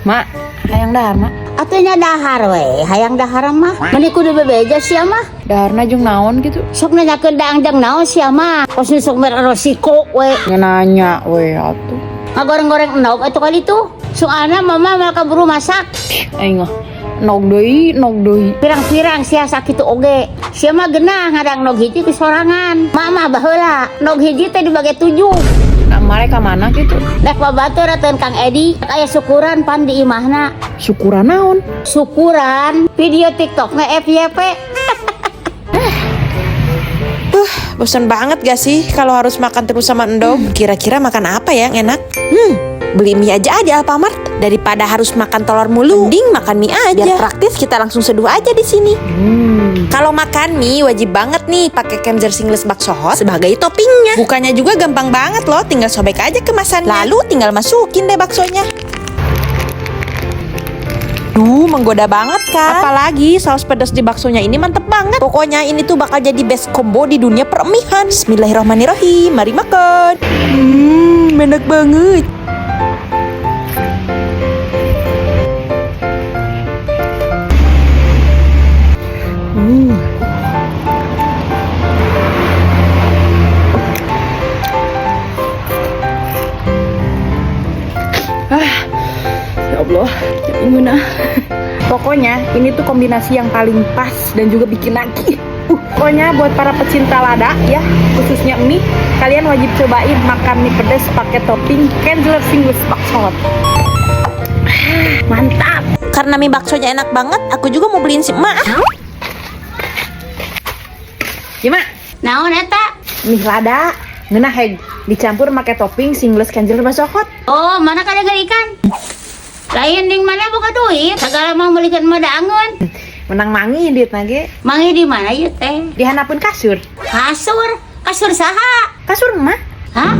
Mak, hayang dahar, Mak. Atuh nya dahar we, hayang dahar mah. Meni kudu bebeja sia mah. Daharna jeung naon gitu? Sok nanyakeun daang jang naon sia mah. Kos nu sok mere resiko we. Nya nanya we atuh. Ngagoreng-goreng endog atuh kali tuh. Soalna mama mal kaburu masak. Aing mah nog deui, nog deui. Pirang-pirang sia sakitu oge. Sia mah genah ngadang nog hiji ku sorangan. Mama baheula, nog hiji teh dibagi 7. Nah, mare ka mana gitu? Dek babatur atuh Kang Edi, aya syukuran pan di imahna. Syukuran naon? Syukuran video TikTok na FYP. Bosan banget gak sih kalau harus makan terus sama endog? Kira-kira makan apa ya yang enak? Beli mie aja di Alfamart daripada harus makan telur mulu. Mending makan mie aja. Biar praktis kita langsung seduh aja di sini. Kalau makan mie wajib banget nih pakai Kenzer Singles bakso hot sebagai toppingnya. Bukanya juga gampang banget loh, tinggal sobek aja kemasannya. Lalu tinggal masukin deh baksonya. Duh, menggoda banget kan? Apalagi saus pedas di baksonya ini mantep banget. Pokoknya ini tuh bakal jadi best combo di dunia permihan. Bismillahirrahmanirrahim, mari makan. Enak banget. Ya Allah, gimana? Pokoknya ini tuh kombinasi yang paling pas dan juga bikin nagih. Pokoknya buat para pecinta lada ya, khususnya mie, kalian wajib cobain makan mie pedas pakai topping Kanzler Singles bakso. Mantap. Karena mie baksonya enak banget, aku juga mau beliin si emak. Gimana? Naon eta? Mie lada, ngeunah heg, dicampur pakai topping Singles Kanzler bakso hot. Oh, mana kadang ikan? Lain ding mana buka duit, segala mau belikan mah daangun. Menang mangi duit nage, Mangi di mana ieu teh? dihanapun kasur. Kasur, kasur saha? Kasur emak. Hah?